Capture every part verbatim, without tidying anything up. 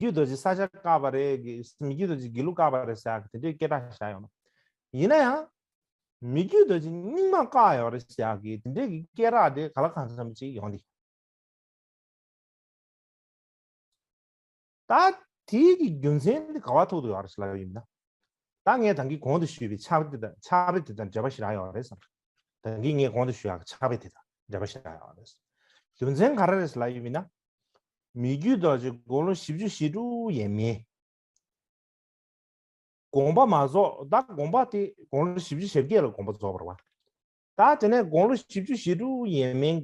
བརྒྱུད་རྡོ་རྗེ་ས་སྐྱ་བཀག་པ་རེད། མི་བརྒྱུད་རྡོ་རྗེ་དགེ་ལུགས་བཀག་པ་རེད་ཟེར་ཡག་གི་དེ་འདྲའི་སྐད་གྲགས་བཞག་ཡོད་ན། ཡིན་ན་ཡང་། མི་བརྒྱུད་རྡོ་རྗེ་རྙིང་མ་བཀག་ཡོད་རེད་ཟེར་ཡག་གི་དེ་འདྲའི་གི་སྐད་གྲགས་དེ་ག་ལ་གང་འཚམ་ཅིག་ཡོང་གི་འདུག་ད་དེའི་གི་རྒྱུ་མཚན་དེ་ག་པར་ཐུག་འདུག་ཡོད་རེད་ཟེར་ལབ་ཡིན་ན། ད་ངས་ད་གིན་གོང་དུ་ཞུས་པའི་ཕྱག་དཔེ་དེ་དང་ཕྱག་དཔེ་དེ་དང་འབྲེལ་བ་ཞེ་དྲག་ཡོད་རེད་བསམ། ད་གིན་ངས་གོང་དུ་ཞུས་ཡག་གི་ཕྱག་དཔེ་དེ་དང་འབྲེལ་བ་ཞེ་དྲག་ཡོད་རེད། རྒྱུ་མཚན་ག་རེ་རེད་ཟེར་ལབ་ཡིན་ན། མི་བརྒྱུད་རྡོ་རྗེ་དགུང་ལོ་བཞི་བཅུ་ཞེ་དྲུག་ཡས་མས། དགོངས་པ་མ་རྫོགས། ད་དགོངས་པ་དེ་དགུང་ལོ་བཞི་བཅུ་ཞེ་བརྒྱད་ལ་དགོངས་པ་རྫོགས་པ་རེད་བ། ད་དེ་ནས་དགུང་ལོ་བཞི་བཅུ་ཞེ་དྲུག་ཡས་མས།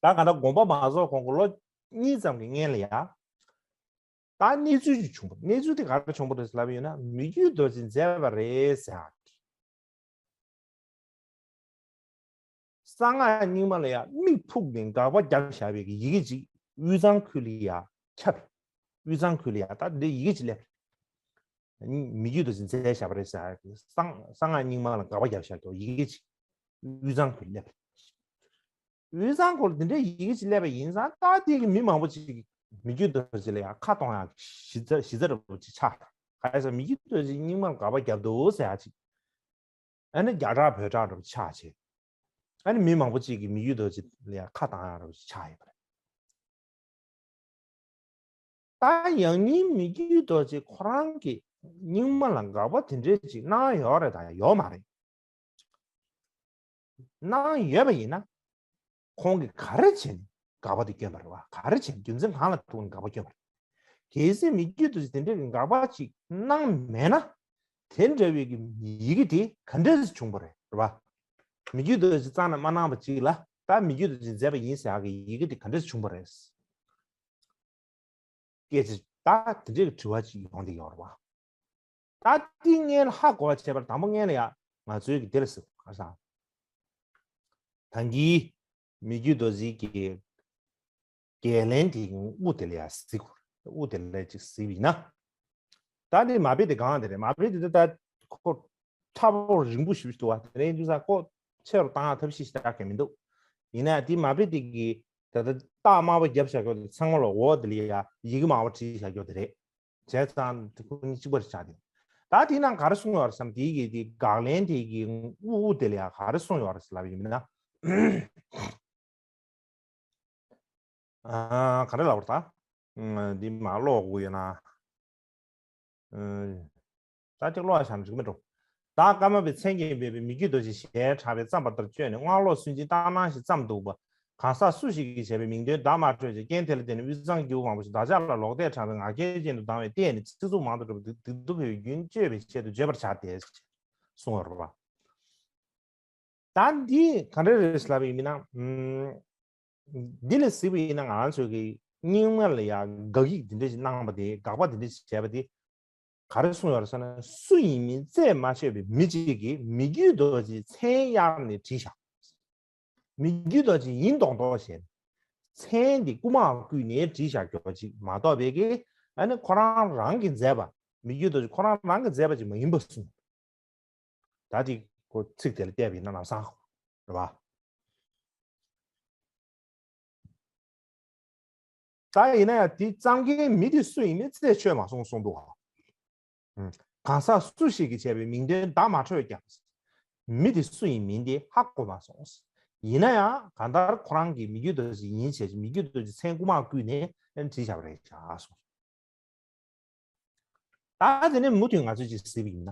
ད་ག་ད་དགོངས་པ་མ་རྫོགས་གོང་གི་ལོ་གཉིས་ཙམ་གྱི་སྔན་ལ་ཡ། ད་གནས་ཚུལ་ཅིག་བྱུང་བ། གནས་ཚུལ་དེ་ག་རེ་བྱུང་བ་རེད་ལབ་ཡོད་ན། མི་བརྒྱུད་རྡོ་རྗེ་མཛད་པ་རེད་ཟེར། གསང་སྔགས་རྙིང་མ་ལ་ཡ་མིག་ཕུག་ནས་དགག་པ་བརྒྱབ་བཞག་པའི་ཡི་གེ་ཅིག་དབུས་གཙང་ཁུལ་ལ་ཡ་ཁྱབ། དབུས་གཙང་ཁུལ་ལ་ཡ་ད་འདི་ཡི་གེ་ཅིག་སླེབས། མི་བརྒྱུད་དུ་ཅིག་མཛད་བཞག་པ་རེད་ཟེར། གསང་གསང་སྔགས་རྙིང་མ་ལ་དགག་པ་བརྒྱབ་བཞག་པའི་ཡི་གེ་ཅིག་དབུས་གཙང་ཁུལ་སླེབས། དབུས་གཙང་ཁུལ་འདི་འདྲའི་ཡི་གེ་ཅིག་སླེབས་པ་ཡིན་ཙང་། ད་དེ་གི་མི་མང་པོ་ཅིག་མི་བརྒྱུད་དུ་ཅིག་ལ་ཡ་ཁ་གཏོང་ཡག་གཞི་རྩ་གཞི་རྩ་འདྲ་པོ་ཅིག་ཆགས། ག་རེ་ཟེར། མི་བརྒྱུད་དུ་ཅིག་རྙིང་མ་ལ་དགག་པ་བརྒྱབ་འདུག་ཟེར་ཡག་ཅིག་ཨ་ནི་རྒྱ་གྲགས་བོད་གྲགས་འདྲ་པོ་ཆགས་བྱས། ཨ་ནི་མི་མང་པོ་ཅིག་གིས་མི་བརྒྱུད་རྡོ་རྗེ་ལ་ཡ་ཁ་གཏོང་ཡག་འདྲ་པོ་ཅིག་ཆགས་ཡོད་པ་རེད། ད་ཡང་སྙིང་མི་བརྒྱུད་རྡོ་རྗེ་ཁོ་རང་གིས་རྙིང་མ་ལ་དགག་པ་དེ་འདྲའི་ཅིག་གནང་ཡོད་རེད་དང་ཡོད་མ་རེད། གནང་ཡོད་པ་ཡིན་ན། ཁོང་གིས་ག་རེ་བྱས་ནས་དགག་པ་དེ་བསྐྱོན་པ་རེད་བ། ག་རེ་བྱས་ནས་རྒྱུ་མཚན་གང་ལ་ཐུག་ནས་དགག་པ་བསྐྱོན་པ་རེད། གལ་སྲིད་མི་བརྒྱུད་དུ་དེ་འདྲའི་གི་དགག་པ་ཅིག་གནང་མེད་ན། དེ་འདྲ་བའི་གི་ཡི་གེ་དེ་ག་འདྲས་བྱུང་བ་རེད། རེད་བ། མི་བརྒྱུད་དུ་རྩ་ནས་མ་གནང་བ་ཅིག་ལ་ད་མི་བརྒྱུད་དུ་མཛད་པ་ཡིན་ཟེར་ཡག་གི་ཡི་གེ་དེ་ག་འདྲས་བྱུང་བ་རེད། སྐད་ཆ་ད་དེ་འདྲའི་དྲི་བ་ཅིག་ཡོང་བསྡད་ཡོད་རེད་བ། ད་དེ་སྔོན་ལ་ཧ་གོ་བ་བྱས་པར་དང་པོ་སྔོན་ལ་ཡ་ང་ཚོའི་གི་དེ་ལ་ཟེར་ག་ས། ད་གིན་མི་བརྒྱུད་རྡོ་རྗེ་གི་བརྒྱ་ལན་དེ་དབུ་དེ་ལ་ཡ་གཟིགས། དབུ་དེ་ལ་ཅིག་གཟིགས་པ་ཡིན་ན། ད་དེ་མ་དཔེ་དེ་གང་དེ་རེད། མ་དཔེ་དེ་ད་ཁོ་ཁྲ་བོ་རིང་པོ་ཞིག་འདུག་བ། དེ་རིང་དུས་ས་ཁོ་ཆེ་རུ་བཏང་ཡག་ཐབས་ཤེས་ཞེ་དྲག་གང་མི་འདུག་ཡིན་ན་དེ་མ་དཔེ་དེ་གི་ད་ལྟ་རྟགས་དམར་པོ་བརྒྱབ་བཞག་ཡོད་དེ་ཚང་མ་ལ་འོ་དེ་ལ་ཡ་ཡི་གེ་དམར་པོ་བྲིས་བཞག་ཡོད་དེ་རེད། བྱས་ཙང་དེ་ཁོ་གཉིས་གཅིག་པ་རེད་ཆགས་དེ། ད་དེ་ནང་ག་རེ་གསུངས་ཡོད་རེད་བསམ། དེ་གི་དེ་དགག་ལན་དེ་གི་དབུ་དབུ་དེ་ལ་ཡ་ག་རེ་གསུངས་ཡོད་རེད་ལབ་ཡིན་ན། ཨ། ག་རེ་ལབ་པ་རེད་ད། ཨ། འདི་མ་ཀློག་དགོས་ཡོད་ན། ཨ། ད་ཅིག་ཀློག་ཡག་ཞག་འགྲིག་མི་འགྲོ། བདག་ཀརྨ་པའི་མཚན་གྱིས་འབད་པའི་མི་བརྒྱུད་རྡོ་རྗེ་ཞལ་གྲགས་པའི་བརྩམས་པ་ལྟར་བཅོས་ནས་སྔགས་ལོག་སུན་འབྱིན་ལྟར་སྣང་ཞིག་བརྩམས་འདུག་པ། གང་ཟག་སུ་ཞིག་གིས་བྱས་པའི་མིང་དོན་བརྡ་མ་འཕྲོད་ཅིང་རྐྱེན་དེ་ལ་བརྟེན་ནས་དབུས་གཙང་རྒེད་འོག་མང་པོ་ཞིག་བདག་ཅག་ལ་ལོག་འདེད་དྲངས་པའི་ངག་འཁྱལ་ཅན་དུ་ལྡང་བས་བལྟས་ནས་ཚིག་རྩུབ་མང་དུ་གྲུབ་པ་འདི་སྡིག་སྡུག་འཕེལ་བའི་རྒྱུན་གཅོད་པའི་ཆེད་དུ་བརྗོད་པར་བྱ་སྟེ། གསུངས་པ་རེད་པ། ད་འདི་ག་འདྲ་རེད་ལབ་པ་ཡིན་ན། ཨུམ། འདི་ལ་གཟིགས་པ་ཡིན་ན་ང་རང་ཚོ་གི་རྙིང་མ་ལ་ཡ་དགག་ཡིག་འདི་འདྲ་ཞིག་གནང་བ་དེ། དགག་པ་འདི་འདྲ་ཞིག་བྱས་པ་དེ་ག་རེ་གསུངས་ཡོད་རེད་ཟེར་ན། སུ་ཡིན་མིན་རྩད་མ་ཆོད་པའི་མི་གཅིག་གིས་མི་བརྒྱུད་རྡོ་རྗེའི་མཚན་གཡར་ནས་བྲིས་བཞག་མི་བརྒྱུད་རྡོ་རྗེ་ཡིན་མདོག་མདོག་བྱས་ནས་མཚན་འདི་རྐུ་མ་བརྐུས་ནས་བྲིས་བཞག་རྒྱུ་ཅིག་མ་གཏོགས་པའི་གི། ཨ་ནི་ཁོ་རང་རང་གིས་མཛད་པ། མི་བརྒྱུད་རྡོ་རྗེ་ཁོ་རང་རང་གིས་མཛད་པ་ཅིག་མ་ཡིན་པ་གསུངས། ད་དེ་ཁོ་ཚིག་དེ་ལ་བལྟས་པ་ཡིན་ན་ལམ་སང་རེད་བ། ད་ཡིན་ན་ཡང་དེ་བརྩམས་མཁན་མི་དེ་སུ་ཡིན་མིན་རྩད་ཆོད་མ་སོང་གསུངས་འདུག་ག་ཨུམ། གང་ཟག་སུ་ཞིག་གིས་བྱས་པའི་མིང་དོན་བརྡ་མ་འཕྲོད་ཀྱང་། མི་དེ་སུ་ཡིན་མིན་དེ་ཧ་གོ་མ་སོང་། ཡིན་ན་ཡང་གང་ལྟར་ཁོ་རང་གིས་མི་བརྒྱུད་རྡོ་རྗེ་ཡིན་བྱས་ཀྱི་མི་བརྒྱུད་རྡོ་རྗེ་མཚན་རྐུ་མ་བརྐུས་ནས་བྲིས་བཞག་པ་རེད་བཞག་གསུངས། ད་དེ་ནས་མུ་མཐུད་ང་ཚོས་ཅིག་གཟིགས་པ་ཡིན་ན།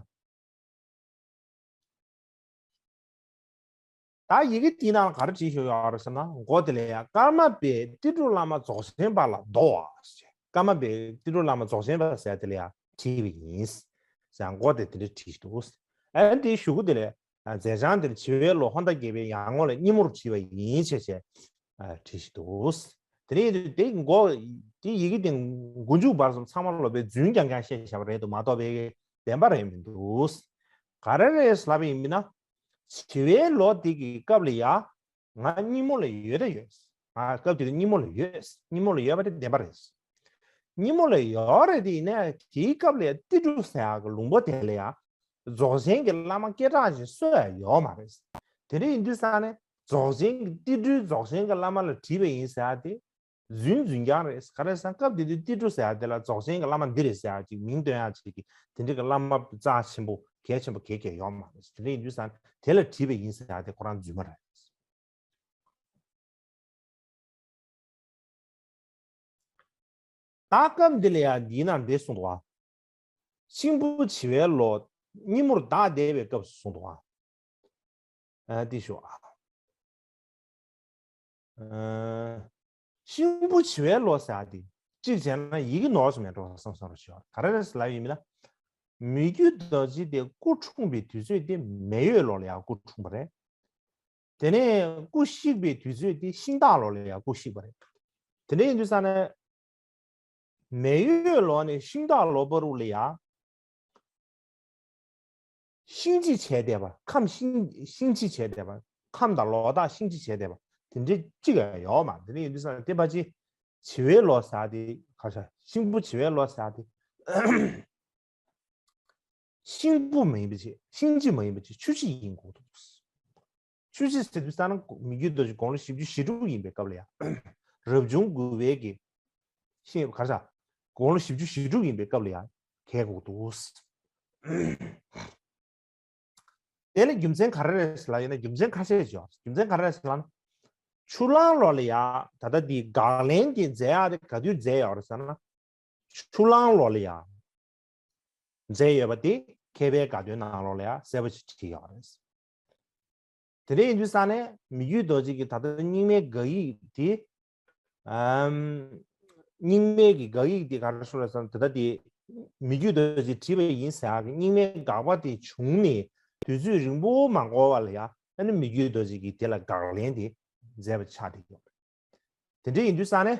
ད་ཡི་གེ་དེའི་ནང་ལ་ག་རེ་བྲིས་བཞག་ཡོད་རེད་ཟེར་ན། མགོ་དེ་ལ་ཡ་ཀརྨ་པས་ཏི་སྒྲུབ་བླ་མ་རྫོགས་ཆེན་པ་ལ་བསྡོ་བ་ཟེར། ཀརྨ་པས་ཏི་སྒྲུབ་བླ་མ་རྫོགས་ཆེན་པ་ཟེར་དེ་ལ་ཡ་བྲིས་པ་ཡིན་ཟེར། མགོ་དེ་དེ་འདྲ་བྲིས་འདུག་ཨ་ནི་དེའི་གཞུག་གུ་དེ་ལ་མཛད་བྱང་དེ་ལ་བྱི་བའི་ལོ་ཧོར་ཟླ་བརྒྱད་པའི་ཡར་ངོ་ལ་སྙིང་མོར་བྲིས་པ་ཡིན་ཞེས་བྱས་བྲིས་ཤིག་འདུག་དེ་ནས་དེ་མགོ་དེ་ཡི་གེ་དེ་མགོ་མཇུག་བར་གསུམ་ཚང་མ་ལོ་པའི་རྫུན་རྐྱང་རྐྱང་བཤད་བཞག་པ་རེད་འདུག་མ་གཏོགས་པའི་བདེན་པ་རེད་མི་འདུག་ག་རེ་རེད་ལབ་པ་ཡིན་ན། བྱི་བའི་ལོ་དེ་གི་སྐབས་ལ་ཡ། ང་སྙིང་མོ་ལ་ཡོད་ད་ཡོད། ང་སྐབས་དེ་དུས་སྙིང་མོ་ལ་ཡོད། སྙིང་མོ་ལ་ཡོད་པ་དེ་བདེན་པ་རེད། སྙིང་མོ་ལ་ཡོད་རེད་དེ། ཡིན་ན་དེའི་སྐབས་ལ་ཡ་ཏི་སྒྲུབ་ཟེར་ཡག་གི་ལུང་པ་དེ་ལ་ཡ། རྫོགས་ཆེན་གྱི་བླ་མ་སྐད་གྲགས་ཅིག་གསོལ་ཡ་ཡོད་མ་རེད། དེ་འདྲ་ཡིན་དུས་ཙང་ནས་རྫོགས་ཆེན་གྱི་ཏི་སྒྲུབ་རྫོགས་ཆེན་གྱི་བླ་མ་ལ་བྲིས་པ་ཡིན་ཟེར་ཡ་དེ། རྫུན་རྫུན་རྐྱང་རེད། ག་རེ་ཟེར་ན་སྐབས་དེ་དུས་ཏི་ཏྲུ་ཟེར་ཡ་དེ་ལ་རྫོགས་ཆེན་གྱི་བླ་མ་འདི་རེད་ཟེར་ཡ་ཅིག་མིང་བཏོན་ཡ་ཅིག་གི་དེ་འདྲ་གི་བླ་མ་རྩ་ཆེན་པོ་གལ་ཆེན་པོ་གལ་གལ་ཡོད་མ་རེད། དེ་འདྲ་ཡིན་དུས་ཙང་དེ་ལ་བྲིས་པ་ཡིན་ཟེར་ཡ་དེ་ཁོ་རང་རྫུན་མ་རེད། ད་སྐབས་འདི་ལ་ཡང་འདིའི་ནང་འདི་གསུངས་འདུག་བ། ཤིང་བུ་བྱི་བའི་ལོ། སྙིང་མོར་བདག་བསྡད་པའི་སྐབས་སུ་གསུངས་འདུག་བ། ཨ་འདི་ཞུ་ཨ། ཨ། ཤིང་བུ་བྱི་བའི་ལོ་ཟེར་ཨ་དེ་གཅིག་བྱས་ན་ཡི་གེ་ནོར་སོང་མེད་འགྲོ་བསམ་སོང་རོ་ཞུ་ཨ། ག་རེ་རེད་ལབ་ཡིན་མིན་ན། མི་བསྐྱོད་རྡོ་རྗེ་དེ་སྐུ་འཁྲུངས་པའི་དུས་ཚོད་དེ་མེ་ཡོས་ལོ་ལ་ཡང་སྐུ་འཁྲུངས་པ་རེད། དེ་ནས་སྐུ་གཤེགས་པའི་དུས་ཚོད་དེ་ཤིང་སྟག་ལོ་ལ་ཡང་སྐུ་གཤེགས་པ་རེད། དེ་འདྲ་ཡིན་དུས་ཙང་ནས། མེ་ཡོས་ལོ་ནས་ཤིང་སྟག་ལོ་བར་དུ་ལ་ཡང་། ཤིང་འབྱེད་བྱས་བསྡད་པ། ཁམས་ཤིང་ཤིང་འབྱེད་བྱས་བསྡད་པ། ཁམས་དང་ལོ་རྟགས་ཤིང་འབྱེད་བྱས་བསྡད་པ། དེ་འདྲའི་གཅིག་ཡང་ཡོད་མ་རེད། དེ་འདྲ་ཡིན་དུས་ཙང་ནས་དེ་ཕལ་ཆེར་བྱི་བའི་ལོ་ཟེར་དེ་ག་ཤ་ཤིང་བུ་བྱི་བའི་ལོ་ཟེར་དེ། ཤིང་བུ་མ་ཡིན་པ་ཅིག་ཤིང་འབྱེད་མ་ཡིན་པ་ཅིག་ཆུ་འབྱེད་ཡིན་དགོས་འདུག་ཆུ་འབྱེད་ཟེར་དུས་ཙང་ན་མི་བསྐྱོད་རྡོ་རྗེ་དགུང་ལོ་བཞི་བཅུ་ཞེ་དྲུག་ཡིན་པའི་སྐབས་ལ་ཡང་། རབ་བྱུང་དགུ་པའི་གི་ཤིང་ག་རེ་ཟ། དགུང་ལོ་བཞི་བཅུ་ཞེ་དྲུག་ཡིན་པའི་སྐབས་ལ་ཡང་གས་དགོས་འདུག་དེ་ལ་རྒྱུ་མཚན་ག་རེ་རེད་ཟེར་ལབ་ཡིན་ན་རྒྱུ་མཚན་ཁ་ཤས་ཤིག་ཡོད། རྒྱུ་མཚན་ག་རེ་རེད་ཟེར་ལབ་ན། ཆུ་གླང་ལོ་ལ་ཡང་ད་ལྟ་འདི་དགག་ལན་དེ་མཛད་ཡག་དེ་ག་དུས་མཛད་ཡོད་རེད་ཟེར་ན། ཆུ་གླང་ལོ་ལ་ཡང་མཛད་ཡོད་པ་དེ་མཁས་པའི་དགའ་སྟོན་ནང་ལོགས་ལ་ཡང་གསལ་པོ་ཞིག་བྲིས་ཡོད་རེད། དེ་འདྲ་ཡིན་དུས་ཙང་ནས་མི་བསྐྱོད་རྡོ་རྗེ་གི་ད་ལྟ་རྙིང་མའི་དགག་ཡིག་དེ། ཨམ། རྙིང་མའི་གི་དགག་ཡིག་དེ་ག་རེ་ཞུ་ལ་ཟེར་ན་ད་ལྟ་དེ་མི་བསྐྱོད་རྡོ་རྗེ་བྲིས་པ་ཡིན་ཟེར་ཡག་གི་རྙིང་མའི་དགག་པ་དེ་བྱུང་ནས་དུས་ཚོད་རིང་པོ་མ་འགོར་བ་ལ་ཡང་ཨ་ནི་མི་བསྐྱོད་རྡོ་རྗེ་གིས་དེ་ལ་དགག་ལན་དེ་མཛད་པ་ཆགས་བསྡད་ཡོད་རེད། དེ་འདྲ་ཡིན་དུས་ཙང་ནས།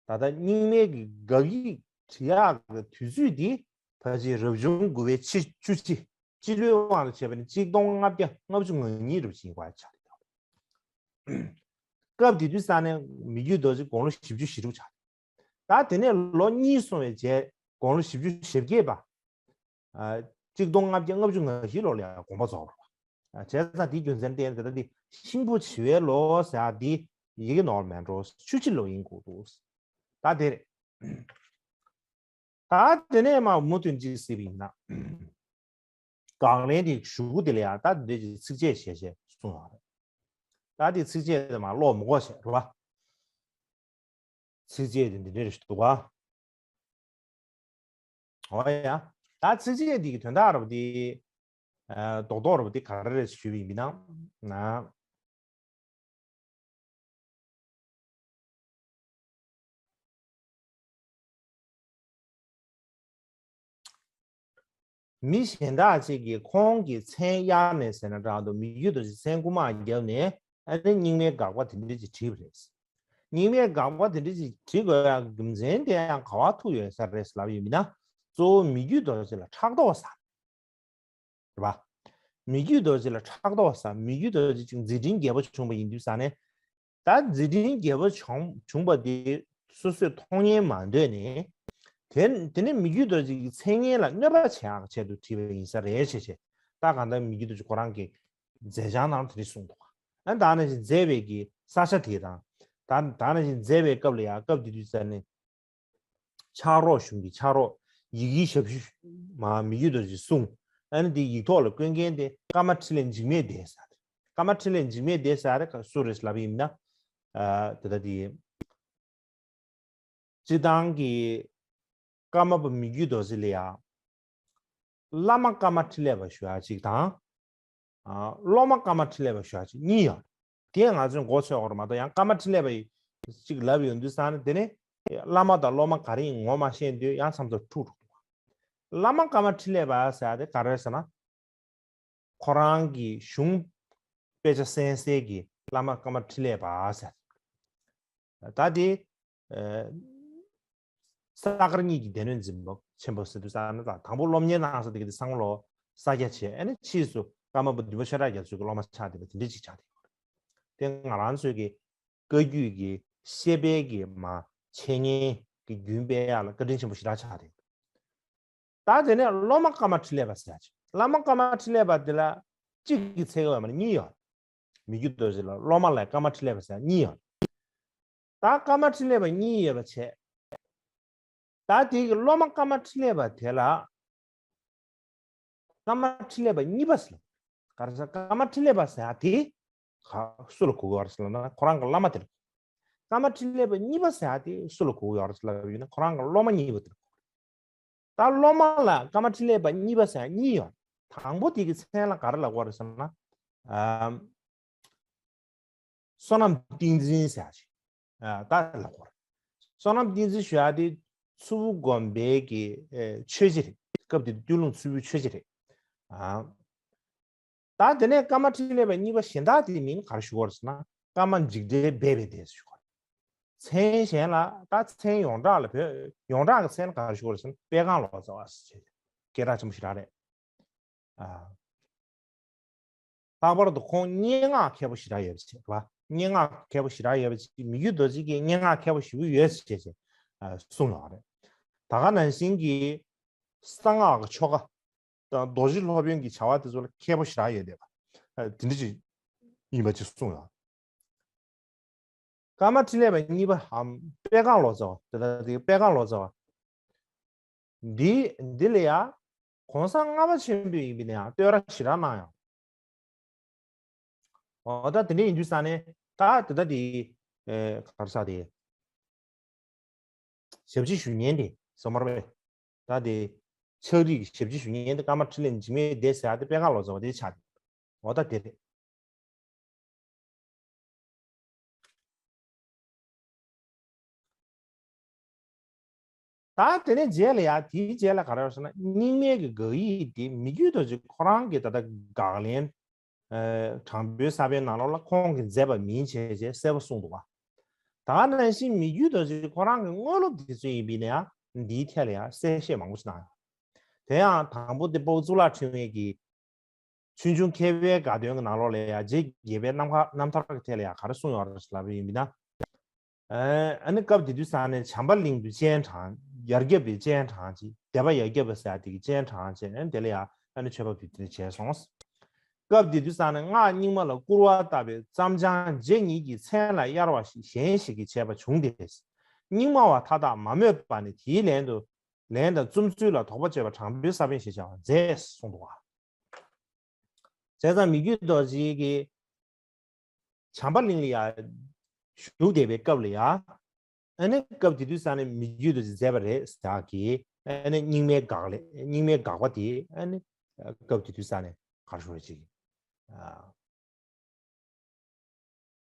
ད་ལྟ་རྙིང་མའི་གི་དགག་ཡིག་བྲིས་ཡག་གི་དུས་ཚོད་འདི་ཕལ་ཆེར་རབ་བྱུང་དགུ་པའི་ཕྱི་བཅུ་གཅིག་སྤྱི་ལོའི་དབང་དུ་བྱས་པ་ནི་གཅིག་སྟོང་ལྔ་བརྒྱ་ལྔ་བཅུ་ང་གཉིས་རབ་ཅིག་ཡིན་པ་ཆགས་ཡོད། སྐབས་དེ་དུས་ཙང་ནས་མི་བསྐྱོད་རྡོ་རྗེ་དགུང་ལོ་བཞི་བཅུ་ཞེ་དྲུག་ཆགས། ད་དེ་ནས་ལོ་གཉིས་སོང་བའི་རྗེས་དགུང་ལོ་བཞི་བཅུ་ཞེ་བརྒྱད་པ། ཨ། གཅིག་སྟོང་ལྔ་བརྒྱ་ལྔ་བཅུ་ང་བཞི་ལོ་ལ་ཡང་དགོངས་པ་རྫོགས་རོགས། ཨ། བྱས་ཙང་དེའི་རྒྱུ་མཚན་དེ་ད་ལྟ་འདི་ཤིང་བུ་བྱི་བའི་ལོ་ཟེར་ཡག་འདི་ཡི་གེ་ནོར་མེད་འགྲོ། ཆུ་བྱི་ལོ་ཡིན་དགོས་འདུག་ད་དེ་རེད། ད་དེ་ནས་མ་མུ་མཐུད་ཅིག་གཟིགས་པ་ཡིན་ན། དགག་ལན་དེ་ཞུ་གུ་དེ་ལ་ཡང་ད་འདི་འདྲའི་ཚིགས་བཅད་ཞལ་ཞལ་གསུངས་ཡོད་རེད། ད་དེ་ཚིགས་བཅད་དེ་མ་ཀློག་མི་དགོས་བྱས་རེད་བ། ཚིགས་བཅད་དེ་འདི་འདྲ་རེ་ཞིག་འདུག་ག་འོ་ཡ། ད་ཚིགས་བཅད་འདི་གི་དོན་དག་རབ་འདི། ཨ། རྡོག་རྡོག་རབ་འདི་ག་རེ་རེད་ཞུས་པ་ཡིན་ན། ན། མི་གཞན་དག་ཅིག་གིས་ཁོང་གི་མཚན་གཡར་ནས་ཟེར་ན་འདྲ་འདུག་མི་བསྐྱོད་རྡོ་རྗེ་མཚན་རྐུ་མ་བརྒྱབ་ནས་ཨ་ནི་རྙིང་མའི་དགག་པ་དེ་འདྲ་ཅིག་བྲིས་པ་རེད། རྙིང་མའི་དགག་པ་དེ་འདྲ་ཅིག་བྲིས་དགོས་ཡག་རྒྱུ་མཚན་དེ་ཡང་ག་བ་ཐུག་ཡོད་ས་རེད་ལབ་ཡོད་མིན་ན། གཙོ་བོ་མི་བསྐྱོད་རྡོ་རྗེ་ལ་ཕྲག་དོག་ཟ། རེད་པ། མི་བསྐྱོད་རྡོ་རྗེ་ལ་ཕྲག་དོག་ཟ། མི་བསྐྱོད་རྡོ་རྗེ་ཅིག་མཛད་འཕྲིན་རྒྱས་པོ་བྱུང་བ་ཡིན་དུས་ཙང་ནས། ད་མཛད་འཕྲིན་རྒྱས་པོ་བྱུང་བྱུང་བ་དེ་སོ་སོས་མཐོང་ཉན་མ་འདོད་ནས། དེ་དེ་ནས་མི་བསྐྱོད་རྡོ་རྗེ་གི་མཚན་སྙན་ལ་གནོད་པ་བྱེད་ཡག་ཆེད་དུ་བྲིས་པ་ཡིན་ས་རེད་བྱས་བྱས། ད་གང་ལྟར་མི་བསྐྱོད་རྡོ་རྗེ་ཁོ་རང་གི་མཛད་བྱང་ནང་དེ་འདྲ་གསུངས་འདུག་ཨ་ནི་ད་ནང་བཞིན་མཛད་པའི་གི་ས་ཆ་དེ་དང་། ད་ད་ནང་བཞིན་མཛད་པའི་སྐབས་ལ་ཡང་སྐབས་དེ་དུས་ཙང་ནས། ཕྱག་རོགས་གཞུང་གི་ཕྱག་རོགས་ཡི་གེའི་ཞབས་ཞུ་མ་མི་བསྐྱོད་རྡོ་རྗེ་གསུང་། ཨ་ནི་དེ་ཡིག་ཐོག་ལ་བཀོད་མཁན་དེ་ཀརྨ་འཕྲིན་ལས་འཇིགས་མེད་སྡེ་ཟེར། ཀརྨ་འཕྲིན་ལས་འཇིགས་མེད་སྡེ་ཟེར་དེ་སུ་རེད་ལབ་ཡིན་ན། ཨ། དེ་ལྟ་དེ། སྤྱིར་བཏང་གི་ཀརྨ་པ་མི་བསྐྱོད་རྡོ་རྗེ་ལ་ཡང་། བླ་མ་ཀརྨ་འཕྲིན་ལས་པ་ཞུ་ཡག་ཅིག་དང་། ཨ། སློབ་མ་ཀརྨ་འཕྲིན་ལས་པ་ཞུ་ཡག་ཅིག་གཉིས་ཡོད། དེ་ང་ཚོས་མགོ་ཚོས་དགོས་རེད་མ་གཏོགས་ཡང་ཀརྨ་འཕྲིན་ལས་པ་ཅིག་ལབ་ཡོང་དུས་ཙང་ནས་དེ་ནས་བླ་མ་དང་སློབ་མ་ག་རེ་ཡིན་ངོ་མ་ཤེས་དུས་ཡང་མཚམས་མཚམས་འཁྲུག་འགྲོ་འདུག་བླ་མ་ཀརྨ་འཕྲིན་ལས་པ་ཟེར་ཡག་དེ་ག་རེ་ཟེར་ན། ཁོ་རང་གི་གཞུང་དཔེ་ཆ་གསན་སའི་གི་བླ་མ་ཀརྨ་འཕྲིན་ལས་པ་ཟེར། ད་དེ། ཨ། ས་དཀར་གཉིས་ཀྱི་སྡེ་སྣོད་འཛིན་པ་ཆེན་པོ་ཟེར་དུས་ཙང་ནས་དང་པོ་སློབ་གཉེར་གནང་ས་དེ་ག་དེ་སང་ལོ་ས་སྐྱ་བྱས། ཨ་ནི་ཕྱིས་སུ་ཀརྨ་པ་འདུས་པ་ཆོས་གྲགས་རྒྱ་མཚོ་གི་སློབ་མ་ཆགས་བསྡད་པ་དེ་འདྲ་ཅིག་ཆགས་བསྡད་ཡོད་རེད། དེ་ང་རང་ཚོའི་གི་བཀའ་བརྒྱུད་ཀྱི་བཤད་པའི་གི་མ་འཆད་ཉན་གྱི་རྒྱུན་སྤེལ་ཡག་ལ་བཀའ་དྲིན་ཆེན་པོ་ཞེ་དྲག་ཆགས་བསྡད་ཡོད་རེད། ད་དེ་ནས་སློབ་མ་ཀརྨ་འཕྲིན་ལས་པ་ཟེར་ཡག་ཅིག་བླ་མ་ཀརྨ་འཕྲིན་ལས་པ་དེ་ལ་གཅིག་གི་ཚད་ཡོད་མ་རེད། གཉིས་ཡོད། མི་བསྐྱོད་རྡོ་རྗེ་ལ་སློབ་མ་ལ་ཀརྨ་འཕྲིན་ལས་པ་ཟེར་ཡག་གཉིས་ཡོད། ད་ཀརྨ་འཕྲིན་ལས་པ་གཉིས་ཡོད་པ་བྱས། ད་དེ་གི་སློབ་མ་ཀརྨ་འཕྲིན་ལས་པ་དེ་ལ། ཀརྨ་འཕྲིན་ལས་པ་གཉིས་པ་ཟེར། ག་རེ་ཟེར། ཀརྨ་འཕྲིན་ལས་པ་ཟེར་ཡ་དེ་ག་སུ་ལ་གོ་གི་ཡོད་རེད་ཟེར་ལབ་ན། ཁོ་རང་གི་བླ་མ་དེར། ཀརྨ་འཕྲིན་ལས་པ་གཉིས་པ་ཟེར་ཡ་དེ་སུ་ལ་གོ་གི་ཡོད་རེད་ཟེར་ལབ་ཡོད་ན། ཁོ་རང་གི་སློབ་མ་གཉིས་པ་དེར་གོ་གི་རེད། ད་སློབ་མ་ལ་ཀརྨ་འཕྲིན་ལས་པ་གཉིས་པ་ཟེར་ཡ་གཉིས་ཡོད། དང་པོ་དེ་གི་མཚན་ལ་ག་རེ་ལབ་དགོས་རེད་ཟེར་ན། ཨམ། བསོད་ནམས་ཏིང་འཛིན་ཟེར་ཡ་ཅིག་ཨ། ད་ལབ་དགོས་རེད། བསོད་ནམས་ཏིང་འཛིན་ཞུ་ཡ་དེ་མཚུར་ཕུ་དགོན་པའི་གི་ཨེ་ཆོས་རྗེ་རེད། སྐབས་དེ་དུས་སྟོད་ལུང་མཚུར་ཕུའི་ཆོས་རྗེ་རེད། ཨ། ད་དེ་ནས་ཀརྨ་འཕྲིན་ལས་པ་གཉིས་པ་གཞན་དག་དེའི་མིང་ག་རེ་ཞུ་དགོས་རེད་ཟེར་ན། ཀརྨ་འཇིགས་བྲལ་སྦས་པའི་སྡེ་ཞུ་དགོས་རེད། མཚན་གཞན་ལ་ད་མཚན་ཡོངས་གྲགས་ལ། བོད་ཡོངས་གྲགས་ཀྱི་མཚན་ལ་ག་རེ་ཞུ་དགོས་རེད་ཟེར་ན། དཔལ་ཁང་ལོ་ཙཱ་བ་ཟེར་བྱས། སྐད་གྲགས་ཆེན་པོ་ཞེ་དྲག་རེད། ཨ། ལྷག་པར་དུ་ཁོང་སྙན་ངག་མཁས་པོ་ཞེ་དྲག་ཡོད་པ་ཅིག་རེད་པ། སྙན་ངག་མཁས་པོ་ཞེ་དྲག་ཡོད་པ་ཅིག་མི་བསྐྱོད་རྡོ་རྗེ་གིས་སྙན་ངག་མཁས་པོ་ཞེ་པོ་ཡོད་ཟེར་བྱས་བྱས་ཨ་གསུངས་ཡོད་རེད། ད་ག་ནང་བཞིན་གྱི་གསང་སྔགས་ཀྱི་ཆོ་ག་དང་རྡོ་རྗེ་སློབ་དཔོན་གྱི་བྱ་བ་དེ་ཚོ་ལ་མཁས་པོ་ཞེ་དྲག་ཡོད་བསྡད་པ། ཨ། དེ་འདྲ་ཅིག་ཡིན་པ་ཅིག་གསུངས་ཡོད། ཀརྨ་འཕྲིན་ལས་པ་གཉིས་པའམ་དཔལ་ཁང་ལོ་ཙཱ་བ། དེ་ལྟར་དེ་དཔལ་ཁང་ལོ་ཙཱ་བ། འདི་འདི་ལ་ཡ་གོང་ས་ལྔ་པ་ཆེན་པོ་ཡིན་པའི་ནས་ཡང་བསྟོད་ར་ཞེ་དྲག་གནང་ཡོད། འོ་ད་དེ་འདྲ་ཡིན་དུས་ས་ནས་ད་དེ་ད་དེ་ཨེ་ག་རེ་ཟེར། དེ་ཞབས་ཕྱི་ཞུ་མཁན་དེ་སོ་མར་བས། ད་དེ་ཕྱག་བྲིས་ཀྱི་ཞབས་ཕྱི་ཞུ་མཁན་དེ་ཀརྨ་འཕྲིན་ལས་འཇིགས་མེད་སྡེ་ཟེར་ཡ་དེ་དཔལ་ཁང་ལོ་ཙཱ་བ་དེ་ཆགས་ཏེ། འོ་ད་དེ་རེད། ད་དེ་ནས་རྗེས་ལ་ཡ། དེའི་རྗེས་ལ་ག་རེ་ཡོད་ཟེར་ན། རྙིང་མའི་གི་དགག་ཡིག་དེ་མི་བསྐྱོད་རྡོ་རྗེ་ཁོ་རང་གི་ད་ལྟ་དགག་ལན། ཨ། དྲང་པོའི་ས་བོན་ནང་ལོགས་ལ་ཁོང་གིས་མཛད་པ་མིན་བྱས་བྱས་གསལ་པོ་གསུངས་འདུག་བ། ད་ག་ནང་བཞིན་མི་བསྐྱོད་རྡོ་རྗེ་ཁོ་རང་གི་དངོས་སློབ་དེ་ཚོ་ཡིན་པའི་ནས་ཡང་འདིའི་ཐད་ལ་ཡང་གསལ་བཤད་མང་པོ་ཞིག་གནང་ཡོད། དེ་ཡང་དང་པོ་དེ་དཔའ་བོ་གཙུག་ལག་ཕྲེང་བའི་གི་ཆོས་འབྱུང་མཁས་པའི་དགའ་སྟོན་གྱི་ནང་ལོགས་ལ་ཡང་རྗེ་བརྒྱད་པའི་རྣམ་ཐར་རྣམ་ཐར་གྱི་ཐད་ལ་ཡང་ག་རེ་གསུངས་ཡོད་རེད་ལབ་པ་ཡིན་ན། ཨ་ནི་སྐབས་དེ་དུས་ས་ནས་བྱམས་པ་གླིང་དུ་སྤྱན་དྲངས། ཡར་རྒྱབ་པའི་སྤྱན་དྲངས་ཅིག་སྡེ་པ་ཡར་རྒྱབ་པ་ཟེར་ཡ་དེ་གི་སྤྱན་དྲངས་བྱས། ཨ་ནི་དེ་ལ་ཡང་ཨ་ནི་མཆོད་པ་ཕུལ། དེ་འདྲ་བྱས་སོང་། སྐབས་དེ་དུས་ས་ནས་སྔགས་རྙིང་མ་ལ་སྐུར་བ་བཏབ་པའི་བརྩམ་བྱང་རྗེ་ཉིད་ཀྱི་མཚན་ལ་གཡར་བ་ཞིག་གཞན་ཞིག་གིས་བྱས་པ་བྱུང་སྟེ། རྙིང་མ་བ་མཐའ་དག་མ་སྨོས་པ་ནས་དེའི་ལན་དུ། ལན་དང་རྩོམ་ཚུལ་ལ་དོགས་པ་གཅོད་པ་དྲང་པོའི་ས་བོན་ཞེས་བྱ་བ་མཛད་གསུངས་འདུག་བ། བྱས་ཙང་མི་བསྐྱོད་རྡོ་རྗེ་གིས་བྱམས་པ་གླིང་ལ་ཡ་བཞུགས་བསྡད་པའི་སྐབས་ལ་ཡ། ཨ་ནི་སྐབས་དེ་དུས་ས་ནས་མི་བསྐྱོད་རྡོ་རྗེས་མཛད་པ་རེད་ཟེར་གི། ཨ་ནི་རྙིང་མའི་དགག་ལས། རྙིང་མའི་དགག་པ་དེ་ཨ་ནི་སྐབས་དེ་དུས་ས་ནས་ག་རེ་ཞུ་རེད་ཅིག་ཨ།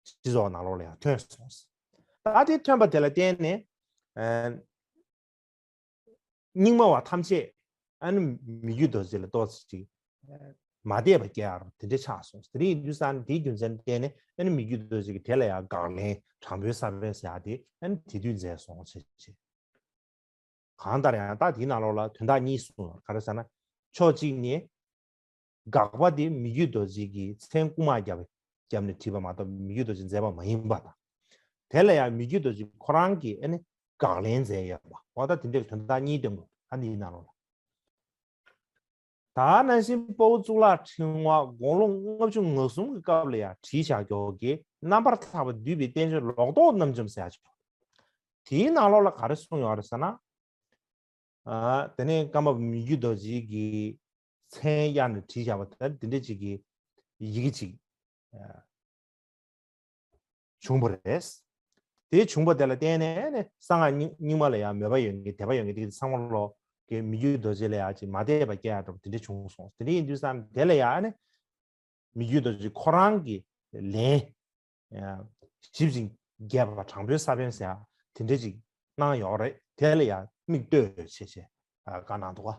སྤྱི་ཚོགས་ནང་ལོགས་ལ་ཡང་ཐོན་སོང་། ད་དེ་ཐོན་པ་དེ་ལ་བརྟེན་ནས། ཨ། རྙིང་མ་བ་ཐམས་ཅད་ཨ་ནི་མི་བསྐྱོད་རྡོ་རྗེ་ལ་ཏོག་ཙམ་ཅིག་མ་དད་པ་སྐྱེ་ཡ་རུ་དེ་འདྲ་ཆགས་སོང་། དེ་རིང་དུས་ས་ནས་དེའི་རྒྱུ་མཚན་བརྟེན་ནས་ཨ་ནི་མི་བསྐྱོད་རྡོ་རྗེ་གིས་དེ་ལ་ཡང་དགག་ལན་དྲང་པོའི་ས་བོན་ཟེར་ཡ་དེ་ཨ་ནི་དེ་དུས་མཛད་སོང་བྱས་བྱས། གང་ལྟར་ཡང་ད་དེའི་ནང་ལོགས་ལ་དོན་དག་གཉིས་གསུངས་ཡོད། ག་རེ་ཟེར་ན། ཕྱོགས་གཅིག་ནས་དགག་པ་དེ་མི་བསྐྱོད་རྡོ་རྗེ་གིས་མཚན་རྐུ་མ་བརྒྱབ་བརྒྱབ་ནས་བྲིས་པ་མ་གཏོགས་མི་བསྐྱོད་རྡོ་རྗེ་མཛད་པ་མ་ཡིན་པ་དང་། དེ་ལ་ཡང་མི་བསྐྱོད་རྡོ་རྗེ་ཁོ་རང་གིས་ཨ་ནི་དགག་ལན་མཛད་ཡོད་པ། འོ་ད་དེ་འདྲའི་དོན་དག་གཉིས་སྟོན་དགོས། ཨ་ནི་ཡིན་ན་རུང་ལ། ད་ནང་བཞིན་དཔའ་བོ་གཙུག་ལག་ཕྲེང་བ་དགུང་ལོ་ལྔ་བཅུ་ང་གསུམ་གྱི་སྐབས་ལ་ཡང་བྲིས་བཞག་ཀྱོག་གི་རྣམ་པར་ཐར་པ་འདུས་པའི་བསྟན་བཅོས་ལོག་རྟོག་རྣམ་འཇོམས་ཟེར་ཡ་ཅིག་དེའི་ནང་ལོགས་ལ་ག་རེ་གསུངས་ཡོད་རེད་ཟེར་ན། ཨ། དེ་ནས་ཀརྨ་པ་མི་བསྐྱོད་རྡོ་རྗེ་གིས་མཚན་གཡར་ནས་བྲིས་བཞག་པ་དེ་འདི་འདྲ་ཅིག་གི་ཡི་གེ་ཅིག་ཨ། བྱུང་བ་རེད། དེ་བྱུང་བ་དེ་ལ་བརྟེན་ནས་ནི་གསང་སྔགས་རྙིང་རྙིང་མ་ལ་ཡང་མོས་པ་ཡོད་མཁན་དད་པ་ཡོད་མཁན་དེ་གི་ཚང་མ་ལོག་གི་མི་བསྐྱོད་རྡོ་རྗེ་ལ་ཡང་ཅིག་མ་དད་པ་སྐྱེ་ཡག་འདྲ་པོ་དེ་འདྲ་བྱུང་སོང་། དེ་འདྲ་ཡིན་དུས་ཙང་དེ་ལ་ཡང་ནི་མི་བསྐྱོད་རྡོ་རྗེ་ཁོ་རང་གི་ལན་ཞིབ་ཅིང་རྒྱས་པ་དྲང་པོའི་ས་བོན་ཟེར་ཡ་དེ་འདྲ་ཅིག་གནང་ཡོད་རེད། དེ་ལ་ཡང་མིག་ལྟོས་བྱས་བྱས་བཀའ་གནང་འདུག་ག་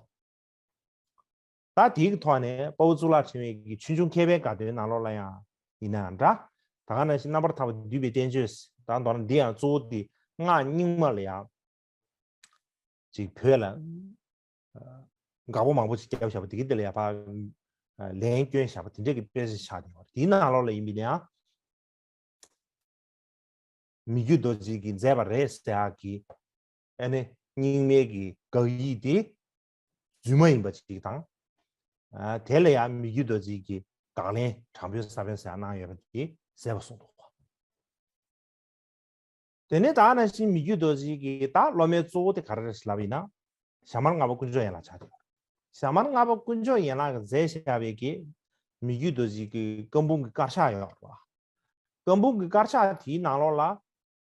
ད་དེའི་ཐོག་ནས་དཔའ་བོ་གཙུག་ལག་ཕྲེང་བའི་གི་ཆོས་འབྱུང་མཁས་པའི་དགའ་སྟོན་ནང་ལོགས་ལ་ཡང་ཡིན་ན་ཡང་འདྲ། ད་ག་ནང་བཞིན་རྣམ་པར་ཐར་པ་འདུས་པའི་བསྟན་བཅོས། ད་མདོར་ན་འདི་ཡང་གཙོ་བོ་དེ་སྔགས་རྙིང་མ་ལ་ཡང་ཅིག་བོད་ལ་དགག་པ་མང་པོ་ཅིག་བརྒྱབ་བཞག་པ་དེ་གི་དེ་ལ་ཡང་ཕར་ལན་བསྐྱོན་བཞག་པ་དེ་འདྲས་ཀྱི་དཔེ་ཆ་ཆགས་ནས་ཡོད། དེའི་ནང་ལོགས་ལ་ཡིན་པའི་ནའང་མི་བསྐྱོད་རྡོ་རྗེ་གིས་མཛད་པ་རེད་ཟེར་ཡག་གི་ཨ་ནི་རྙིང་མའི་གི་དགག་ཡིག་དེ་རྫུན་མ་ཡིན་པ་ཅིག་དང་། ཨ། དེ་ལ་ཡང་མི་བསྐྱོད་རྡོ་རྗེ་གིས་དགག་ལན་དྲང་པོའི་ས་བོན་ཟེར་ཡག་གནང་ཡོད་པ་དེ་གསལ་པོ་གསུངས་འདུག་གོ། དེ་ནས་ད་ནང་བཞིན་མི་བསྐྱོད་རྡོ་རྗེ་གི་ད་སློབ་མའི་གཙོ་བོ་དེ་ག་རེ་རེད་ལབ་ཡིན་ན། ཞྭ་དམར་ལྔ་པ་དཀོན་མཆོག་ཡན་ལག་ཆགས་ཀྱི་ཡོད། ཞྭ་དམར་ལྔ་པ་དཀོན་མཆོག་ཡན་ལག་གིས་མཛད་བཞག་པའི་གི་མི་བསྐྱོད་རྡོ་རྗེ་གི་བཀའ་འབུམ་གྱི་དཀར་ཆག་ཡོད་རེད་བ། བཀའ་འབུམ་གྱི་དཀར་ཆག་དེའི་ནང་ལོགས་ལ་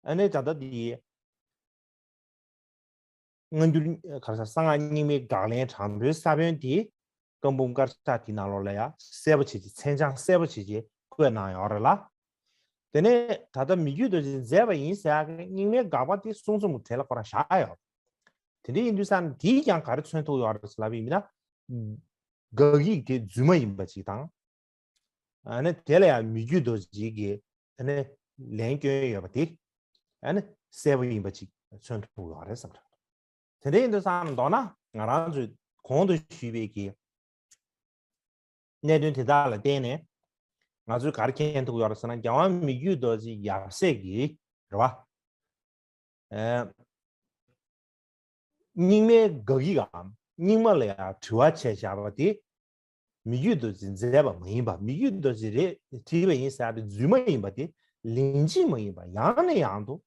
ཨ་ནི་ད་ལྟ་དེ་སྔ་འགྱུར་ག་རེ་ཟེར་གསང་སྔགས་རྙིང་མའི་དགག་ལན་དྲང་པོའི་ས་བོན་དེ་བཀའ་འབུམ་དཀར་ཆག་དེའི་ནང་ལོགས་ལ་ཡང་གསལ་པོ་བྱས་ཀྱི་མཚན་བྱང་གསལ་པོ་བྱས་ཀྱི་བཀོད་གནང་ཡོད་རེད་ལ། དེ་ནས་ད་ལྟ་མི་བསྐྱོད་རྡོ་རྗེ་མཛད་པ་ཡིན་ཟེར་ཡག་གི་རྙིང་མའི་དགག་པ་དེ་གསུང་རྩོམ་གྱི་གྲས་ལ་ཁོ་རང་བཞག་ཡོད། དེ་འདྲ་ཡིན་དུས་ཙང་དེས་ཀྱང་ག་རེ་མཚོན་ཐུབ་ཡོད་རེད་ལབ་ཡིན་ན། དགག་ཡིག་དེ་རྫུན་མ་ཡིན་པ་ཅིག་དང་། ཨ་ནི་དེ་ལ་ཡང་མི་བསྐྱོད་རྡོ་རྗེ་གིས་ཨ་ནི་ལན་བསྐྱོན་ཡོད་པ་དེ་ཨ་ནི་གསལ་པོ་ཡིན་པ་ཅིག་མཚོན་ཐུབ་ཡོད་རེད་བསམ་འདྲ། དེ་འདྲ་ཡིན་དུས་ཙང་མདོར་ན་ང་རང་ཚོས་གོང་དུ་ཞུས་པའི་གི་གནད་དོན་དེ་དག་ལ་བརྟེན་ནས་ང་ཚོས་ག་རེ་མཁྱེན་ཐུབ་ཡོད་རེད་ཟེར་ན། རྒྱལ་དབང་མི་བསྐྱོད་རྡོ་རྗེ་ཡབ་སྲས་ཀྱིས་རེད་བ། ཨེ། རྙིང་མའི་དགག་ཡིག་གམ་རྙིང་མ་ལ་ཡང་དྲི་བ་བྱས་བཞག་པ་དེ་མི་བསྐྱོད་རྡོ་རྗེས་མཛད་པ་མ་ཡིན་པ། མི་བསྐྱོད་རྡོ་རྗེས་རེད་བྲིས་པ་ཡིན་ཟེར་ཡག་དེ་རྫུན་མ་ཡིན་པ་དེ་ལན་གཅིག་མ་ཡིན་པ་ཡང་ནས་ཡང་དུ་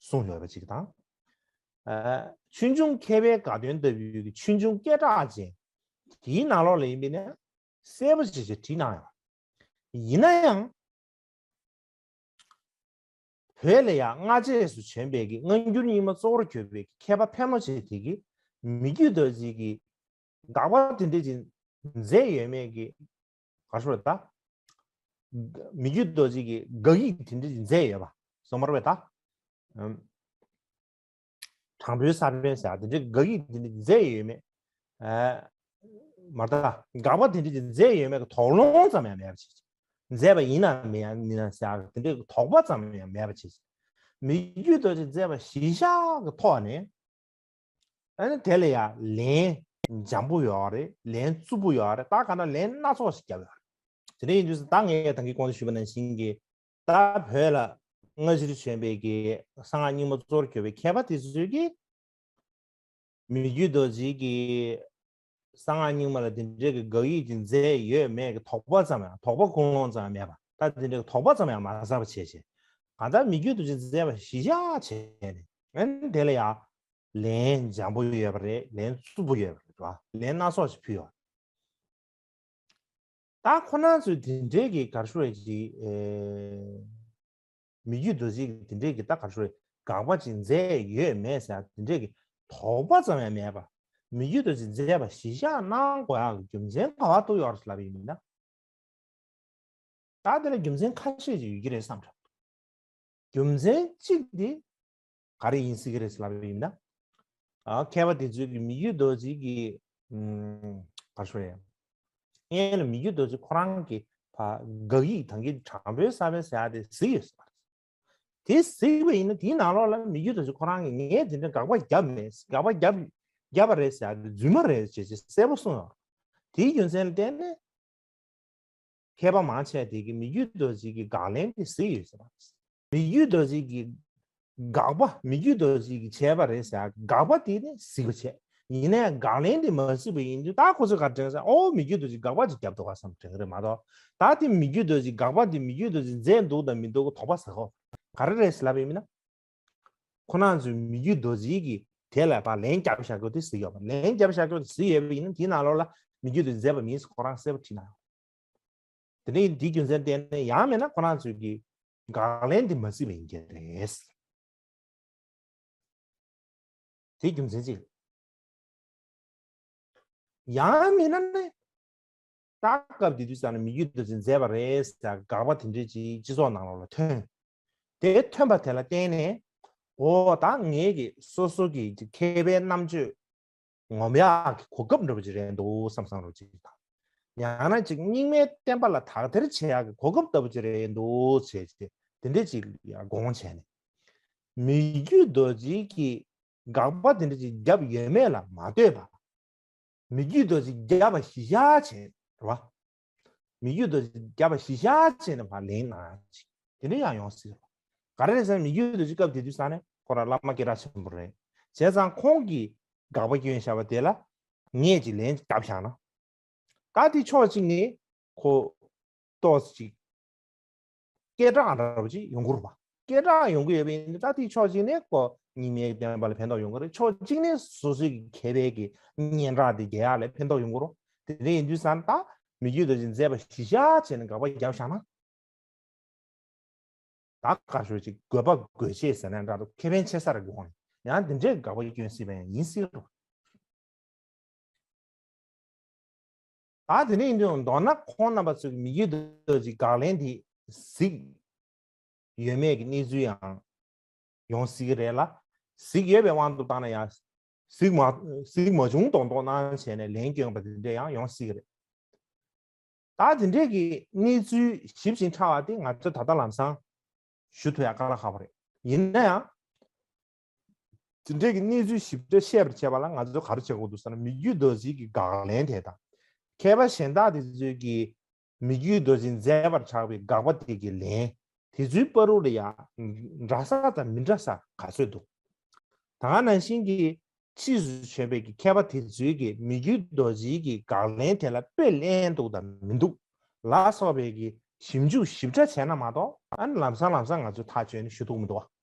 གསུངས་ཡོད་པ་ཅིག་དང་། ཨ། ཆོས་འབྱུང་མཁས་པའི་དགའ་སྟོན་ལྟ་བུའི་ཆོས་འབྱུང་སྐད་གྲགས་ཅན་དེའི་ནང་ལོགས་ལ་ཡིན་པས་ན་གསལ་པོ་ཅིག་ཅིག་བྲིས་གནང་ཡོད། ཡིན་ན་ཡང་བོད་ལ་ཡང་སྔ་རྗེས་སུ་བྱོན་པའི་གི་སྔ་འགྱུར་རྙིང་མ་གཙོ་བོར་གྱུར་པའི་མཁས་པ་ཕལ་མོ་ཆེ་དེ་གིས་མི་བསྐྱོད་རྡོ་རྗེ་གིས་དགག་པ་དེ་འདྲ་ཅིག་མཛད་ཡོད་མེད་ཀྱི་ག་རེ་ཟེར་ད། མི་བསྐྱོད་རྡོ་རྗེ་གིས་དགག་ཡིག་དེ་འདྲ་ཅིག་མཛད་ཡོད་པ་སོང་མ་རེད་པས་ད། ཨམ། དྲང་པོའི་ས་བོན་ཟེར་དེ་འདྲའི་དགག་ཡིག་དེ་འདྲ་མཛད་ཡོད་མེད། ཨ། མ་ད་དགག་པ་དེ་འདྲ་ཅིག་མཛད་ཡོད་མེད་ཀྱི་དོགས་སློང་ཙམ་ཡང་མེད་པ་བྱེད་ཅིག་མཛད་པ་ཡིན་ནམ་མིན་ནམ་ཟེར་དེ་འདྲའི་དོགས་པ་ཙམ་ཡང་མེད་པ་བྱེད་ཅིག་མི་བསྐྱོད་རྡོ་རྗེས་མཛད་པ་གཞིར་བཞག་གི་ཐོག་ནས། ཨ་ནི་དེ་ལ་ཡང་ལན་འཇམ་པོ་ཡོད་རེད། ལན་རྩུབ་པོ་ཡོད་རེད། ད་ག་ན་ལན་སྣ་ཚོགས་ཤིག་བརྒྱབ་ཡོད་རེད། དེ་འདྲ་ཡིན་དུས་ད་ངས་ད་གིན་གོང་དུ་ཞུས་པ་ནང་བཞིན་གྱི་ད་བོད་ལ་སྔ་ཕྱིར་བྱོན་པའི་གི་གསང་སྔགས་རྙིང་མ་གཙོ་བོར་གྱུར་པའི་མཁས་པ་དེ་ཚོས་ཀྱིས་མི་བསྐྱོད་རྡོ་རྗེ་གིས་གསང་སྔགས་རྙིང་མ་ལ་དེ་འདྲའི་གི་དགག་ཡིག་ཅིག་མཛད་ཡོད་མེད་ཀྱི་དོགས་པ་ཙམ་ཡང་དོགས་པ་ཀུན་སློང་ཙམ་ཡང་མེད་པ། ད་དེ་འདྲའི་གི་དོགས་པ་ཙམ་ཡང་མ་ཟ་བ་བྱས་བྱས། གང་ལྟར་མི་བསྐྱོད་རྡོ་རྗེས་མཛད་པ་གཞིར་བཞག་བྱས་ནས་ཨ་ནི་དེ་ལ་ཡང་ལན་འཇམ་པོ་ཡོད་པ་རེད། ལན་རྩུབ་པོ་ཡོད་པ་རེད་བ། ལན་སྣ་ཚོགས་ཤིག་ཕུལ་ཡོད། ད་ཁོ་རང་ཚོས་དེ་འདྲའི་གི་ག་རེ་ཞུ་དགོས་རེད་ཅིག་ཨེ། མི་བསྐྱོད་རྡོ་རྗེ་གིས་དེ་འདྲའི་གི་ད་ག་རེ་ཞུ་དགོས་རེད། དགག་པ་ཅིག་མཛད་ཡོད་མེད་ཟེར་དེ་འདྲའི་གི་དོགས་པ་ཙམ་ཡང་མེད་པ། མི་བསྐྱོད་རྡོ་རྗེས་མཛད་པ་གཞིར་བཞག་གནང་དགོས་ཡག་གི་རྒྱུ་མཚན་ག་པར་གཏུགས་ཡོད་རེད་ལབ་པ་ཡིན་ན། ད་དེ་ལ་རྒྱུ་མཚན་ཁ་ཤས་ཅིག་ཡོད་ཀྱི་རེད་བསམ་འདྲ། རྒྱུ་མཚན་གཅིག་དེ་ག་རེ་ཡིན་སྲིད་ཀྱི་རེད་ལབ་པ་ཡིན་ན། ཨ། མཁས་པ་དེ་ཚོས་ཀྱི་མི་བསྐྱོད་རྡོ་རྗེ་གི་ཨམ། ག་རེ་ཞུ་དགོས་རེད། སྔོན་ལ་མི་བསྐྱོད་རྡོ་རྗེ་ཁོ་རང་གི་ཕ་དགག་ཡིག་ད་གིན་དྲང་པོའི་ས་བོན་ཟེར་ཡག་དེ་གཟིགས་ཡོད་ཟེར་བ་རེད། དེ་གཟིགས་པ་ཡིན་ན་དེའི་ནང་ལོགས་ལ་མི་བསྐྱོད་རྡོ་རྗེ་ཁོ་རང་གིས་ངས་དེ་འདྲ་དགག་པ་བརྒྱབ་མེད། དགག་པ་བརྒྱབ་བརྒྱབ་པ་རེད་ཟེར་ཡག་དེ་རྫུན་མ་རེད་ཅེས་ཅེས་གསལ་པོ་གསུངས་ཡོད། དེའི་རྒྱུ་མཚན་ལ་བརྟེན་ནས། མཁས་པ་མང་ཆེ་དེ་གིས་མི་བསྐྱོད་རྡོ་རྗེ་གི་དགག་ལན་དེ་གཟིགས་ཡོད་ཟེར་བ། མི་བསྐྱོད་རྡོ་རྗེ་གི་དགག་པ། མི་བསྐྱོད་རྡོ་རྗེ་གིས་བྱས་པ་རེད་ཟེར་དགག་པ་དེ་ནི་གཟིགས་པ་བྱས། ཡིན་ནའི་དགག་ལན་དེ་མ་གཟིགས་པ་ཡིན་དུས་ད་ཁོ་ཚོས་ག་རེ་དྲན་ཟེར། ཨོ། མི་བསྐྱོད་རྡོ་རྗེ་དགག་པ་ཅིག་བརྒྱབ་འདུག་ག་བསམ་དྲན་གི་རེད་མ་གཏོགས། ད་དེ་མི་བསྐྱོད་རྡོ་རྗེ་དགག་པ་དེ་མི་བསྐྱོད་རྡོ་རྗེས་མཛད་འདུག་དང་མི་འདུག་གི་དོགས་པ་ཟ་གོ། ག་རེ་རེད་ཟེར་ལབ་པ་ཡིན་ན། ཁོ་རང་ཚོས་མི་བསྐྱོད་རྡོ་རྗེ་གིས་དེ་ལ་ཕར་ལན་བརྒྱབ་བཞག་རྒྱུ་དེ་གཟིགས་ཡོད་པ། ལན་བརྒྱབ་བཞག་རྒྱུ་དེ་གཟིགས་ཡོད་པ་ཡིན་ན་དེའི་ནང་ལོགས་ལ་མི་བསྐྱོད་རྡོ་རྗེས་མཛད་པ་མིན་ཟེར་ཁོ་རང་གསལ་པོ་བྲིས་གནང་ཡོད། དེ་ནས་འདིའི་རྒྱུ་མཚན་བརྟེན་ནས་ཡང་མིན་ན་ཁོ་རང་ཚོས་ཀྱི་དགག་ལན་དེ་མ་གཟིགས་པ་ཡིན་གྱི་རེད། དེའི་རྒྱུ་མཚན་ཅི། ཡང་མིན་ན་ནི། ད་སྐབས་དེ་དུས་ཙམ་ནས་མི་བསྐྱོད་རྡོ་རྗེས་མཛད་པ་རེད་ཟེར་དགག་པ་དེ་འདྲས་ཅིག་སྤྱི་ཚོགས་ནང་ལོགས་ལ་ཐོན། དེ་ཐོན་པ་དེ་ལ་བརྟེན་ནས། འོ། ད་ངས་ཀྱི་སོ་སོ་གི་མཁས་པའི་རྣམ་དཔྱོད་ངོམ་ཡག་གི་གོ་སྐབས་འདྲ་པོ་ཅིག་རེད་འདུག་བསམ་བསམ་རོ་ཅིག་དང་། ཡང་ན་ཅིག་རྙིང་མའི་བསྟན་པ་ལ་དག་ཐེར་བྱེད་ཡག་གི་གོ་སྐབས་ལྟ་བུ་ཅིག་རེད་འདུག་བྱས་ཏེ་དེ་འདྲས་ཅིག་ཡང་དགོངས་བྱས་ནས། མི་བསྐྱོད་རྡོ་རྗེ་གིས་དགག་པ་དེ་འདྲ་ཅིག་བརྒྱབ་ཡོད་མེད་ལ་མ་ལྟོས་པར། མི་བསྐྱོད་རྡོ་རྗེས་བརྒྱབ་པ་གཞིར་བཞག་བྱས་རེད་བ། མི་བསྐྱོད་རྡོ་རྗེས་བརྒྱབ་པ་གཞིར་བཞག་བྱས་ནས་ཕར་ལན་གནང་ཡག་ཅིག་དེ་འདྲ་ཡང་ཡོང་སྲིད་རེད་བ། ག་རེ་རེད་ཟེར་ན་མི་བསྐྱོད་རྡོ་རྗེ་སྐབས་དེ་དུས་ཙམ་ནས་ཁོ་རང་བླ་མ་སྐད་གྲགས་ཆེན་པོ་རེད། བྱས་ཙང་ཁོང་གིས་དགག་པ་བསྐྱོན་བཞག་པ་དེ་ལ་ངས་ཅིག་ལན་བརྒྱབ་བཞག་ན། ད་དེ་ཕྱོགས་གཅིག་ནས་ཁོ་ཏོག་ཙམ་ཅིག་སྐད་གྲགས་འདྲ་པོ་ཅིག་ཡོང་གི་རེད་བ། སྐད་གྲགས་ཡོང་གི་ཡོད་པ་ཡིན་ན། ད་དེ་ཕྱོགས་གཅིག་ནས་ཁོ་གཉིས་མེད་བསྟན་པ་ལ་ཕན་ཐོགས་ཡོང་གི་རེད། ཕྱོགས་གཅིག་ནས་སོ་སོའི་གི་མཁས་པའི་གི་སྙན་གྲགས་དེ་རྒྱས་ཡག་ལ་ཕན་ཐོགས་ཡོང་གི་རེད། དེ་འདྲ་ཡིན་དུས་ཙང་ད་མི་བསྐྱོད་རྡོ་རྗེ་མཛད་པ་གཞི་བཞག་བྱས་ནས་དགག་པ་བརྒྱབ་བཞག་ན། ད་དགའ་ཤོས་ཅིག་དགོས་པ་དགོས་ཆེད་ཟེར་ན་འདྲ་འདུག་ཁེ་ཕན་ཆེ་ས་རེད་དགོངས་ནས་ཡང་འདི་འདྲའི་དགག་པ་སྐྱོན་སྲིད་པ་ཡང་ཡིན་སྲིད་རོགས། ད་དེ་འདྲ་ཡིན་དུས་མདོར་ན་ཁོང་རྣམ་པ་ཚོས་མི་བསྐྱོད་རྡོ་རྗེ་དགག་ལན་དེ་གཟིགས་ཡོད་མེད་ཀྱི་གནས་ཚུལ་ཡང་ཡོང་སྲིད་ཀྱི་རེད་ལ། གཟིགས་ཡོད་པའི་དབང་དུ་བཏང་ན་ཡང་གཟིགས་མ་གཟིགས་མ་བྱུང་མདོག་མདོག་གནང་བྱས་ནས་ལན་སྐྱོན་པ་དེ་འདྲ་ཡང་ཡོང་སྲིད་ཀྱི་རེད། ད་དེ་འདྲས་ཀྱི་གནས་ཚུལ་ཞིབ་ཅིང་ཕྲ་བ་དེ་ང་ཚོས་ད་ལྟ་ལམ་སང་ཞུ་ཐུབ་ཡ་དཀའ་ལས་ཁག་པོ་རེད། ཡིན་ན་ཡང་དེ་འདྲས་ཀྱི་གནས་ཚུལ་ཞིབ་ཕྲ་བཤད་པར་བྱེད་པ་ལ་ང་ཚོས་ག་རེ་བྱེད་དགོས་འདུག་ཟེར་ན། མི་བསྐྱོད་རྡོ་རྗེ་གི་དགག་ལན་དེ་དང་། མཁས་པ་གཞན་དག་དེ་ཚོས་ཀྱི་མི་བསྐྱོད་རྡོ་རྗེ་མཛད་པར་གྲགས་པའི་དགག་པ་དེ་གི་ལན་དེ་ཚོའི་བར་དུ་ལ་ཡང་འདྲ་ས་དང་མི་འདྲ་ས་ག་ཚོད་འདུག་ད་ག་ནང་བཞིན་གྱི་ཕྱིས་སུ་བྱོན་པའི་གི་མཁས་པ་དེ་ཚོའི་གི་མི་བསྐྱོད་རྡོ་རྗེའི་གི་དགག་ལན་དེ་ལ་དཔེ་ལེན་འདུག་དང་མི་འདུག་ལ་སོགས་པའི་གི་ཞིབ་འཇུག་ཞིབ་ཕྲ་བྱས་ན་མ་གཏོགས། ཨ་ནི་ལམ་སང་ལམ་སང་ང་ཚོས་ཐག་གཅོད་ནི་ཞུ་ཐུབ་མི་འདུག་བ།